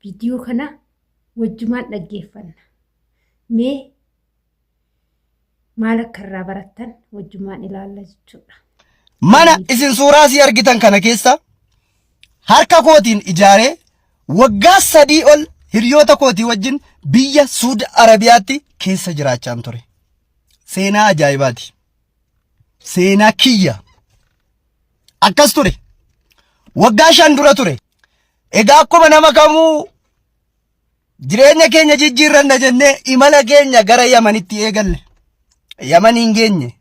Viidiyoo kana wajjumaan dhaggeeffanna. Mee maal akka irraa barattan wajjumaan ilaalla jechuudha. Mana isin suuraa asii argitan kana keessa harka kootiin ijaaree waggaa 3 ol hiriyoota kootii wajjin biyya Suud Arabiyaatti keessa jiraachaan ture. Seenaa ajaa'ibaati. Seenaa kiyya. Akkas ture. Waggaa 5 dura ture. Egaa akkuma nama kamuu jireenya keenya jijjiirranna jennee imala keenya gara Yamanitti eegalle. Yamaniin geenye.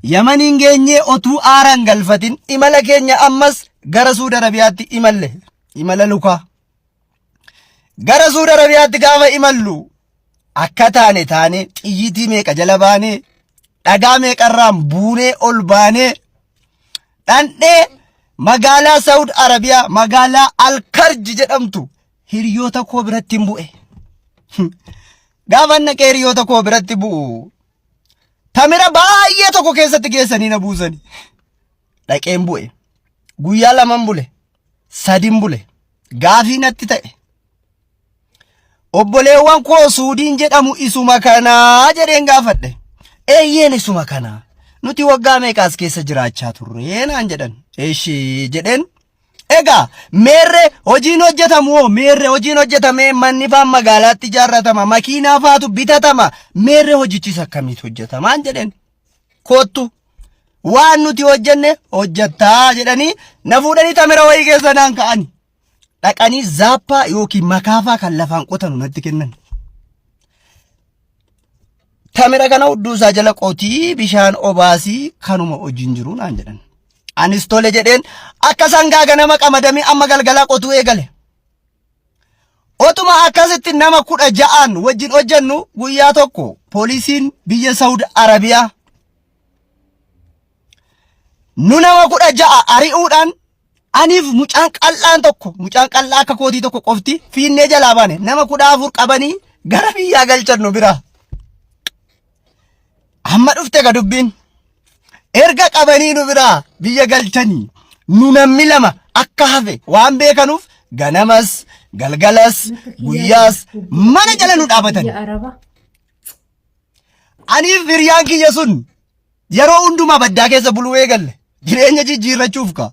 Yamaniin geenyee otuu aaraan galfatin imala keenya ammas gara Suud Arabiyaatti imalle. Imala lukaa. Gara Suud Arabiyaatti gaafa imallu akka taane taane xiyyiitii meeqa jala baanee dhagaa meeqarraan buunee ol baanee dhandhee magaalaa Saud Arabiyaa magaalaa Alkarji jedhamtu hiriyoota koo biratti hin bu'e. Gaafa naqee hiriyoota koo biratti bu'u tamira baay'ee tokko keessatti geessanii na buusani. Dhaqeen bu'e. Guyyaa laman bule. Sadin bule. Gaafii natti ta'e. Obboleewwan koo Suudiin jedhamu isuma kanaa jedheen gaafadhe. Eeyyeen isuma kanaa. Nuti waggaa meeqaas keessa jiraachaa turre naan jedhan. Eshi jedheen. Egaa meerre hojiin hojjetamu hoo meerre hojiin hojjetamee manni faan magaalaatti ijaarratama makiinaa faatu bitatama meerre hojichis akkamitti hojjetamaan jedheen. Koottu waan nuti hojjenne hojjettaa jedhanii na fuudhanii tamira wayii keessa naan ka'ani. Dhaqanii zaappaa yookiin makaafaa kan lafaan qotanu natti kennan. Tamira kana hudduu isaa jala qotii bishaan obaasii kanuma hojiin jiru naan jedhan. Anis tole jedheen akka sangaa ganama qamadamee amma galgalaa qotuu eegale. Otuma akkasitti nama 16n wajjin hojjennu guyyaa tokko poolisiin biyya Saawud Arabiyaa nu nama 16 ari'uudhaan aniif mucaan qal'aan tokko mucaan qal'aa akka kootii tokko qofti fiinnee jalaa baane nama 14 qabanii gara biyyaa galchan nu biraa. Amma dhufte ka dubbiin. Erga qabanii nu biraa biyya galchanii nu namni lama akka hafe waan beekanuuf ganamas galgalas guyyaas mana jala nu dhaabatan. Biyya Arabaa. Aniif hiriyaan kiyya sun yeroo hundumaa baddaa keessa buluu eegalle jireenya jijjiirrachuuf ka.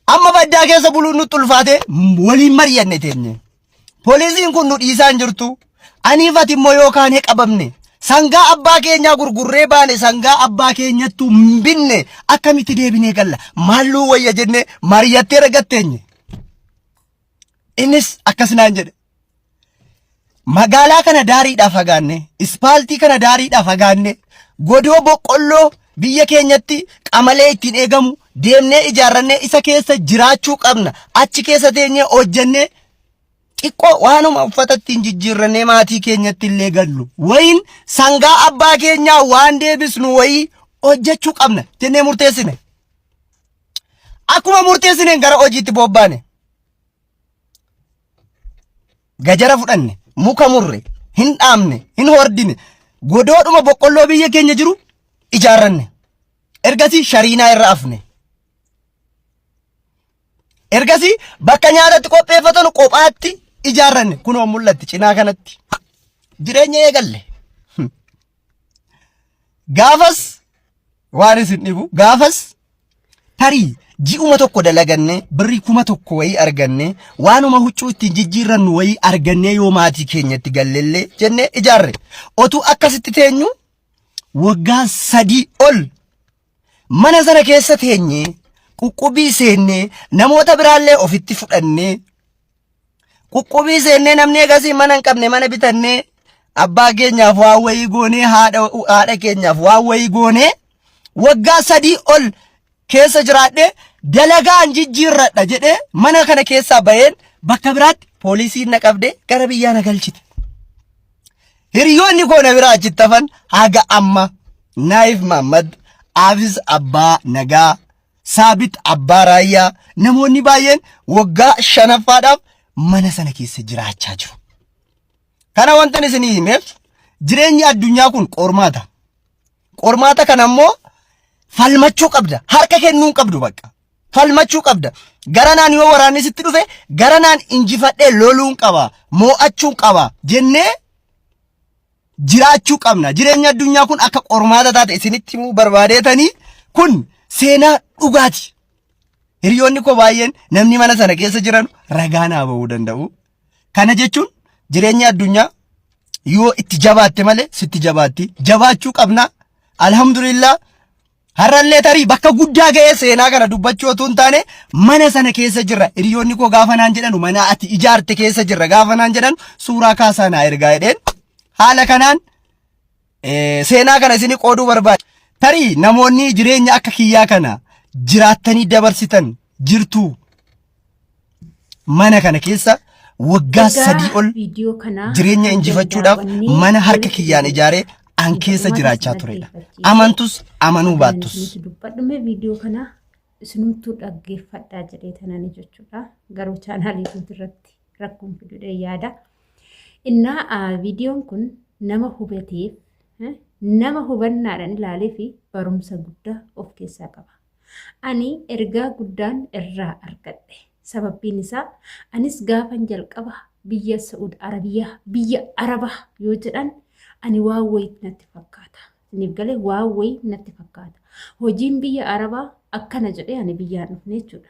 Amma baddaa keessa buluun nutti ulfaate waliin mari'anne teenye. Poolisiin kun nu dhiisaa hin jirtu. Aniif ati immoo yoo kaanee qabamne sangaa abbaa keenyaa gurgurree baane sangaa abbaa keenyattuu hin binne akkamitti deebinee galla maalluu wayya jennee mari'attee ragatteenye. Innis akkas naan jedhe. Magaalaa kana daariidhaa fagaanne, ispaaltii kana daariidhaa fagaanne, godoo boqqolloo biyya keenyatti qamalee ittiin eegamu deemnee ijaarrannee isa keessa jiraachuu qabna. Achi keessa teenyee hojjennee xiqqoo waanuma uffata ittiin jijjiirrannee maatii keenyatti illee gallu. Wayiin sangaa abbaa keenyaa waan deebisnu wayii hojjechuu qabna jennee murteessine. Akkuma murteessineen gara hojiitti boobbaane. Gajara fudhanne, muka murre, hin dhaabne, hin hordine, godoodhuma boqqolloo biyya keenya jiru ijaarranne. Ergasii shariinaa irra afne. Ergasii bakka nyaatatti qopheeffatanu kophaatti ijaarranne. Kunoo mul'atti cinaa kanatti. Jireenya eegalle. Gaafas waan isin dhibu gaafas tarii ji'uma tokko dalagannee birrii 1000 wayii argannee waanuma huccuu ittiin jijjiirrannu wayii argannee yoo maatii keenyatti gallellee jennee ijaarre. Otuu akkasitti teenyu waggaa 3 ol mana sana keessa teenyee quqqubii seennee namoota biraallee ofitti fudhannee Quqqubii seennee namni egasii mana hin qabne mana bitannee abbaa keenyaaf waan wayii goonee haadha keenyaaf waan wayii goonee waggaa 3 ol keessa jiraadhee dalagaan jijjiirradha jedhee mana kana keessaa baheen bakka biraatti poolisiin na qabdee gara biyyaa na galchite. Hiriyoonni koo na biraa achitti hafan haga amma Naayif Maammad, Aafis Abbaa Nagaa, Saabit Abbaa Raayyaa namoonni baay'een waggaa shanaffaadhaaf mana sana keessa jiraachaa jiru. Kana wantan isinii himeef jireenyi addunyaa kun qormaata. Qormaata kana immoo falmachuu qabda. Harka kennuu hin qabdu bakka. Falmachuu qabda. Garanaan yoo waraanni sitti dhufe garanaan injifadhee loluun qaba, moo'achuun qaba jennee jiraachuu qabna. Jireenya addunyaa kun akka qormaata taate isinitti himuu barbaadeetanii kun seenaa dhugaati. Hiriyoonni koo baay'een namni mana sana keessa jiran ragaa naa ba'uu danda'u. Kana jechuun jireenya addunyaa yoo itti jabaatte malee sitti jabaatti. Jabaachuu qabna. Alhamdulillah. Har'allee tarii bakka guddaa ga'ee seenaa kana dubbachuu otoo hin taane mana sana keessa jirra. Hiriyoonni koo gaafa naan jedhanu mana ati ijaarte keessa jirra gaafa naan jedhan suuraa kaasaa naa ergaa jedheen. Haala kanaan seenaa kana isinii qooduu barbaade. Tarii namoonni jireenya akka kiyyaa kana jiraattanii dabarsitan jirtu. Mana kana keessa waggaa Egaa 3 ol viidiyoo kana jireenya hanga injifachuudhaaf daawwannee mana harka walitti kiyyaan deebina. ijaaree an Egaa keessa uummata jiraachaa isin turedha. dhaggeeffachiise. Amantus amanuu Ani baattus. isinitti dubbadhume viidiyoo kana isinumtuu dhaggeeffadhaa jedhee tanani jechuudha. Garuu chaanaalii guutuu irratti rakkoon fidudhee yaada. Innaa viidiyoon kun nama hubateef nama hubannaadhaan ilaalee fi barumsa guddaa of keessaa qaba. Ani ergaa guddaan irraa argadhe. Sababbiin isaa anis gaafan jalqaba biyya Sa'ud Arabiyaa biyya Arabaa yoo jedhan ani waan wayii natti fakkaata. Isiniif galee waan wayii natti fakkaata. Hojiin biyya Arabaa akkana jedhee ani biyyaan dhufne jechuudha.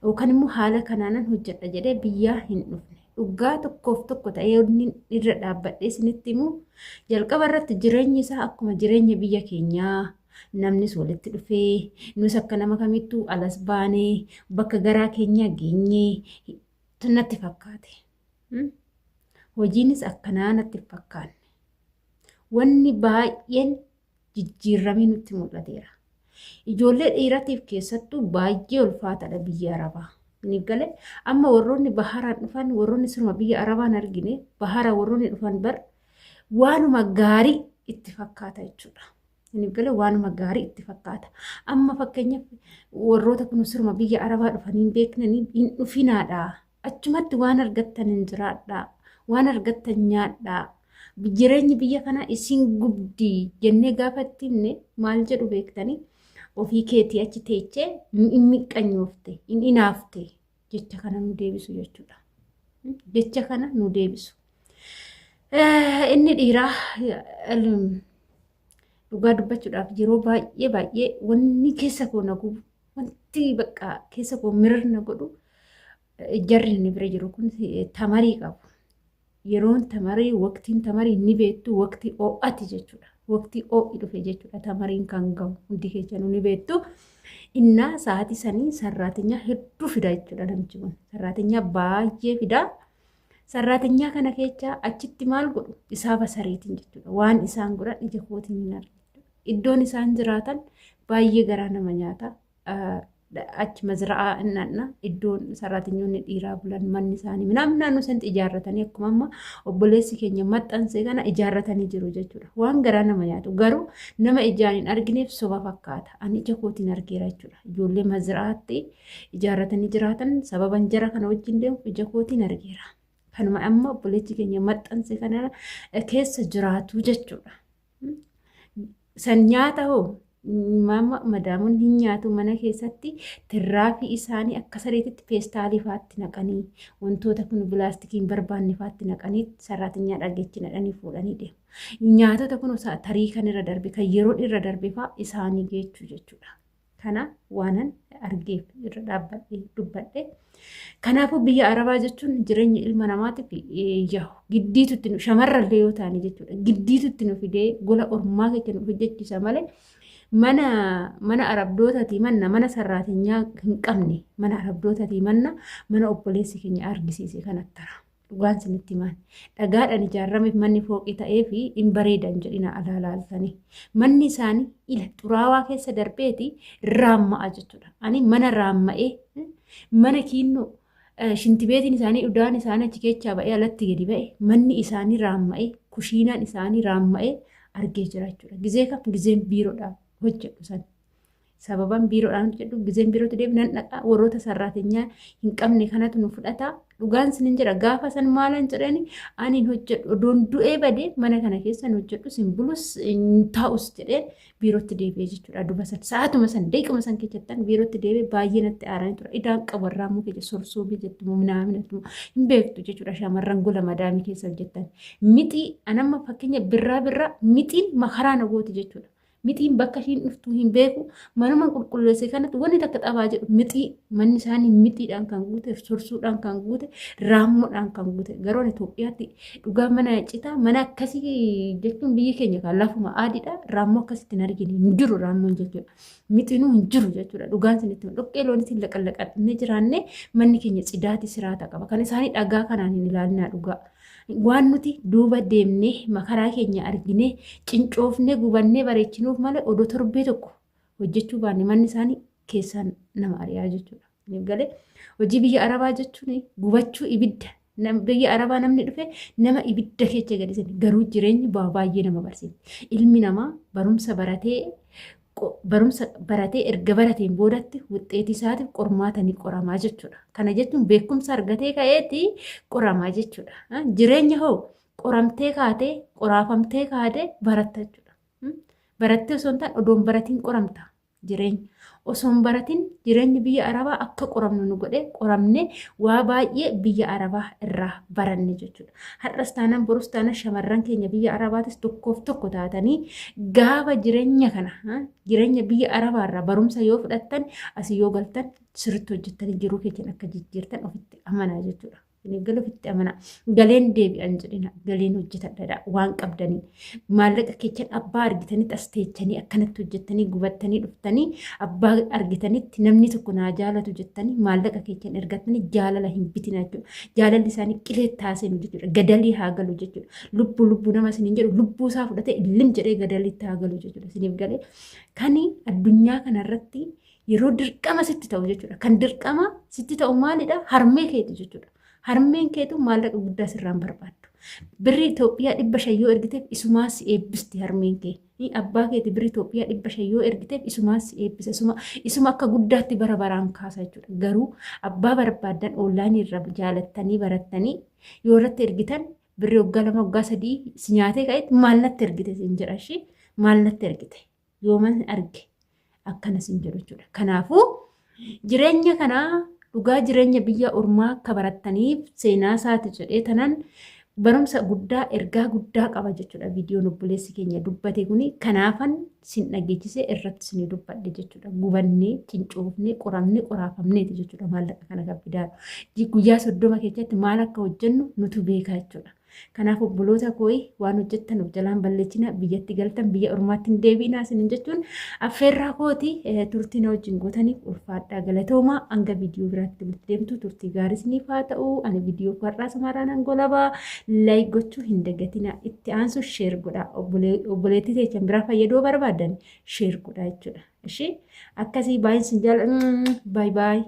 Yookaan immoo haala kanaanan hojjedha jedhee biyyaa hin dhufne. Dhugaa tokkoof tokko ta'ee inni irra dhaabbadhee isinitti himu jalqaba irratti jireenyi isaa akkuma jireenya biyya keenyaa namnis walitti dhufee nus akka nama kamittuu alas baanee bakka garaa keenyaa geenyee natti fakkaate. Hojiinis akkanaa natti hin fakkaanne. Wanni baay'een jijjiirramee nutti mul'ateera. Ijoollee dhiiratiif keessattuu baay'ee ulfaataadha biyya Arabaa. Ni gale amma warroonni baharaan dhufan warroonni siruma biyya Arabaan argine bahara warroonni dhufan bar waanuma gaarii itti fakkaata jechuudha. Ni gale waanuma gaarii itti fakkaata. Amma fakkeenyaaf warroota kun siruma biyya Arabaa dhufanii hin beeknanii hin dhufinaadha. Achumatti waan argattan hin jiraadhaa. Waan argattan nyaadhaa. Jireenyi biyya kanaa isin gubdi jennee gaafa itti himne maal jedhu beektanii ofii keetii achi teechee hin miqqanyoofte, hin inaafte jecha kana nu deebisu jechuudha. Jecha kana nu deebisu. Inni dhiiraa dhugaa dubbachuudhaaf yeroo baay'ee baay'ee wanni keessa koo na gubu wanti bakka keessa koo mirarna godhu jarri inni bira jiru kun tamarii qabu. Yeroon tamarii waqtiin tamarii ni beektu waqtii ho'ati jechuudha. Waqtii ho'i dhufe jechuudha tamariin kan gahu hundi keessanuu ni beektu. Innaa sa'aatii sanii sarraatinyaa hedduu fida jechuudha namichi kun. Sarraatinyaa baay'ee fida. Sarraatinyaa kana keessa achitti maal godhu isaa basariitiin jechuudha. Waan isaan godhan ija kootiin hin argu. Iddoon isaan jiraatan baay'ee garaa nama nyaata. Achi mazra'aa innanna iddoon saraatinyoonni dhiiraa bulan manni isaanii minaan naannoo sanatti ijaarratanii akkuma amma obboleessi keenya maxxanse kana ijaarratanii jiru jechuudha. Waan garaa nama nyaatu garuu nama ijaan hin argineef soba fakkaata. Ani ija kootiin argeera jechuudha. Ijoollee mazra'aatti ijaarratanii jiraatan sababan jara kana wajjin deemu ija kootiin argeera. Kanuma amma obboleessi keenya maxxanse kana keessa jiraatu jechuudha. San nyaata hoo maama madaamuun hin nyaatu mana keessatti tirraafii isaanii akka sareetitti feestaalii faatti naqanii wantoota kun bilaastikii hin barbaanne faatti naqanii sarraatinyaa dhageechi naqanii fuudhanii deemu. Nyaatota kun tarii kan irra darbe kan yeroon irra darbe faa isaanii geechuu jechuudha. Kana waanan argeef irra dhaabbadhe dubbadhe. Kanaafuu biyya Arabaa jechuun jireenya ilma namaatiif yahu giddiitu itti nu shamarrallee yoo taane jechuudha. Giddiitu itti nu fidee gola ormaa keessa nu hojjechiisa malee mana mana Arabdootaatii manna mana sarraatinyaa hin qabne mana Arabdootaatii manna mana obboleessi keenya argisiise kanattara. Dhugaan isinitti himaan. Dhagaadhaan ijaarameef manni fooqii ta'ee fi hin bareedan jedhina alaa laaltanii. Manni isaanii ila xuraawaa keessa darbeeti raamma'a jechuudha. Ani mana raamma'ee mana kiinnoo shintibeetiin isaanii udaan isaanii achi keessaa ba'ee alatti gadi ba'e manni isaanii raamma'ee kushiinaan isaanii raamma'ee argee jira jechuudha. Gizee kam gizeen biiroodhaaf hojjedhu san. Sababan biiroodhaan hojjedhu gizeen biirootti deebi nan dhaqa warroota sarraatenyaa hin qabne kanatu nu fudhata. Dhugaan sinin jedha gaafa san maalan jedhani ani hin hojjedhu odoon du'ee badee mana kana keessa hin hojjedhu sin bulus hin taa'us jedhee biirootti deebi'ee jechuudha. Duba san sa'aatuma san daqiiquma san keessattan biirootti deebi'ee baay'ee natti aaranii ture. Idaan qabu irraa immoo keessa sorsuubii jettu moo minaamina hin beektu jechuudha. Shamarran gola madaamii keessa hojjettan. Mixii anamma fakkeenya birraa birraa mixiin makaraa na gooti jechuudha. Mixiin bakka ishiin dhuftu hin beeku. Manuma qulqulleesse kanatti wanni takka xabaa jedhu mixii manni isaanii mixiidhaan kan guute, sorsuudhaan kan guute, raammoodhaan kan guute. Garuu ani Itoophiyaatti dhugaa mana citaa mana akkasii jechuun biyyi keenya kan lafuma aadiidha. Raammoo akkasitti hin argine hin jiru raammoon jechuudha. Mixiinuu hin jiru jechuudha. Dhugaan isinitti hima. Dhoqqee loonitiin laqallaqannee jiraannee manni keenya cidaati siraata qaba. Kan isaanii dhagaa kanaan hin ilaalinaa dhugaa. Waan nuti duuba deemnee makaraa keenya arginee cincoofnee gubannee bareechinuuf malee odoo torbee tokko hojjechuu baanne manni isaanii keessaan nama ari'aa jechuudha. Galee hojii biyya Arabaa jechuun gubachuu ibidda. Biyya Arabaa namni dhufe nama ibidda keessa gadi seene garuu jireenyi baay'ee nama barsiifti. Ilmi namaa barumsa baratee barumsa baratee erga barateen boodatti wuxxeetii isaatiif qormaata ni qoramaa jechuudha. Kana jechuun beekumsa argatee ka'eeti qoramaa jechuudha. Jireenya hoo qoramtee kaatee qoraafamtee kaatee baratta jechuudha. Barattee osoo hin taane odoon baratiin qoramta jireenya. Osoo hin baratin jireenyi biyya Arabaa akka qoramnu nu godhee qoramne waa baay'ee biyya Arabaa irraa baranne jechuudha. Har'as taanaan borus taanaan shamarran keenya biyya Arabaatis tokkoof tokko taatanii gaafa jireenya kana jireenya biyya Arabaa irraa barumsa yoo fudhattan asii yoo galtan sirriitti hojjettanii jiruu keessan akka jijjiirtan ofitti amanaa jechuudha. Galee ofitti amanaa. Galeen deebi'an jedhina. Galeen hojjetadha waan qabdanii. Maallaqa keessan abbaa argitanitti as teechanii akkanatti hojjettanii gubattanii dhuftanii abbaa argitanitti namni tokko naa jaalatu jettanii maallaqa keessan ergatanii jaalala hin bitina jechuudha. Jaalalli isaanii qilee taasinu jechuudha. Gadalii haa galu jechuudha. Lubbuu lubbuu nama isiniin jedhu lubbuu isaa fudhatee illim jedhee gadaliitti haa galu jechuudha. Isiniif galee kani addunyaa kanarratti yeroo dirqama sitti ta'u jechuudha. Kan dirqama sitti ta'u maalidha? Harmee keeti jechuudha. Harmeen keetu maallaqa guddaa sirraan barbaaddu. Birrii Itoophiyaa 500 yoo ergiteef isumaa si eebbisti harmeen kee. Abbaa keeti birrii Itoophiyaa 500 yoo ergiteef isumaa si eebbisa. Isuma akka guddaatti bara baraan kaasa jechuudha. Garuu abbaa barbaaddan oonlaayinii irra jaalattanii barattanii yoo irratti ergitan birrii waggaa 2 waggaa 3 si nyaatee ka'etti maal natti ergite siin jedha ishee maal natti ergite. Yooman arge akkana sin jedhu jechuudha. Kanaafuu jireenya kana dhugaa jireenya biyya ormaa akka barattaniif seenaa isaati jedhee tanan barumsa guddaa ergaa guddaa qaba jechuudha. Viidiyoon obboleessi keenya dubbate kuni kanaafan sin dhageechisee irratti sin dubbadhe jechuudha. Gubannee, cincoofnee, qoramnee, qoraafamneeti jechuudha maallaqa kana kan fidaa. Guyyaa 30 keessatti maal akka hojjennu nutu beeka jechuudha. Kanaaf obboloota kooyi waan hojjettan of jalaan balleechina biyyatti galtan biyya ormaatti hin deebi'inaa isinin jechuun affeerraa kooti turtii na wajjin gootaniif ulfaadhaa galatoomaa hanga viidiyoo biraatti walitti deemtu turtii gaarii isiniif haa ta'u ani viidiyoo har'aa sumaraan hangolabaa laayik gochuu hin dagatina itti aansu sheer godhaa obboleettii teechan biraa fayyaduu barbaadan sheer godhaa jechuudha. Ishee akkasii baay'een sin jaalladha baay baay.